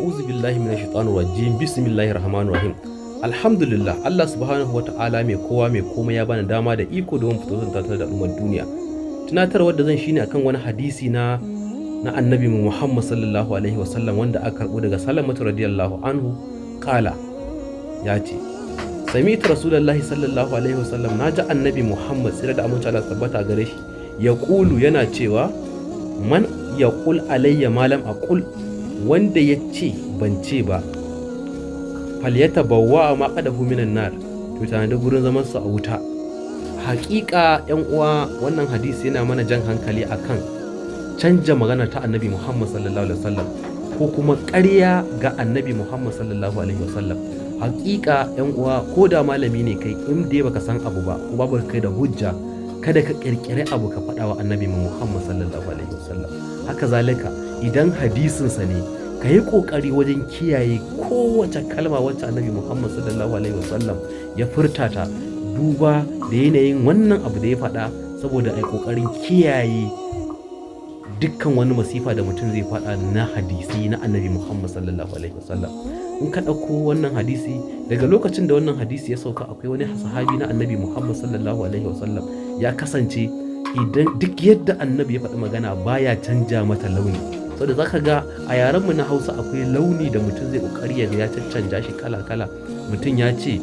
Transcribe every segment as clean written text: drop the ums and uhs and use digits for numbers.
A'udhu billahi minash shaitanir rajim. Bismillahir rahmanir rahim. Alhamdulillah, Allah subhanahu wa ta'ala mai kowa mai komai ya bani dama da iko domin fito zan tattara da al'ummar duniya. Tunatarwar da zan shine akan wani hadisi na Annabi Muhammad sallallahu alaihi wasallam wanda aka karbo daga Salamatu radiyallahu anhu, kala ya ce: "Sami'tu Rasulullahi sallallahu alaihi wasallam, naji Annabi Muhammad, tsira da aminci Allah tabbata gare shi, ya kulu, yana cewa, man yaqul alayya ma lam aqul, wanda ya ce ban ce ba, falyatabawwa maqadahu minan nar, to tanadi gurin zaman sa a wuta." Haƙiƙa yan uwa, wannan hadisi yana mana jan hankali akan canja magana ta Annabi Muhammad sallallahu alaihi wasallam ko kuma ƙarya ga Annabi Muhammad sallallahu alaihi wasallam. Haƙiƙa yan uwa, ko da malami ne kai, in dai baka san abu ba ko babu kai da hujja, kada ka ƙirƙiri abu ka faɗa wa Annabi Muhammad sallallahu alaihi wasallam. Haka zalika idan hadisinsa ne, ka yi ƙoƙari wajen kiyaye kowace kalma wacce Annabi Muhammad sallallahu alaihi wasallam ya furta ta, duba da yanayin wannan abu da ya faɗa, saboda a yi ƙoƙarin kiyaye dukkan wani masifa da mutum zai faɗa na hadisi na Annabi Muhammad sallallahu alaihi wasallam. In ka ɗauko wannan hadisi, daga lokacin da wannan hadisi ya sauka, akwai wani sahabi na Annabi Muhammad sallallahu alaihi wasallam, ya kasance idan duk yadda Annabi ya faɗi magana baya canja mata launi. Saboda zaka ga a yarenmu na Hausa akwai launi da mutum zai kokari ya ga ya caccanja shi kala kala. Mutum ya ce,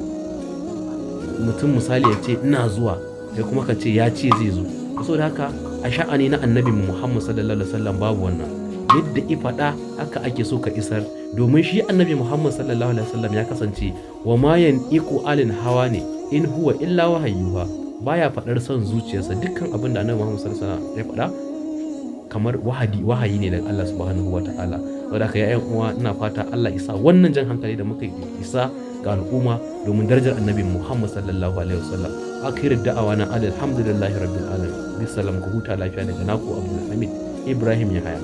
mutum misali ya ce "ina zuwa", kai kuma ka ce ya ce zai zo. Saboda haka a sha'ani na Annabi Muhammad sallallahu alaihi wasallam babu wannan. Yadda i faɗa haka ake so ka isar, domin shi Annabi Muhammad sallallahu alaihi wasallam ya kasance wa ma yantiqu anil hawa ne in huwa illa wahayyuha, baya faɗar son zuciyarsa. Dukkan abin da Annabi Muhammad sallallahu alaihi wasallam ya faɗa kamar wahayi ne daga Allah subhanahu wa ta'ala. Saboda haka ya uwa, ina fata Allah isa wannan jan hankali da muka isa ga al'umma domin darajar Annabi Muhammad sallallahu alaihi wasallam. Akhir da'awana alhamdulillahi rabbil alamin. Bisalam, ku huta lafiya daga naku Abdulhamid Ibrahim Yahaya.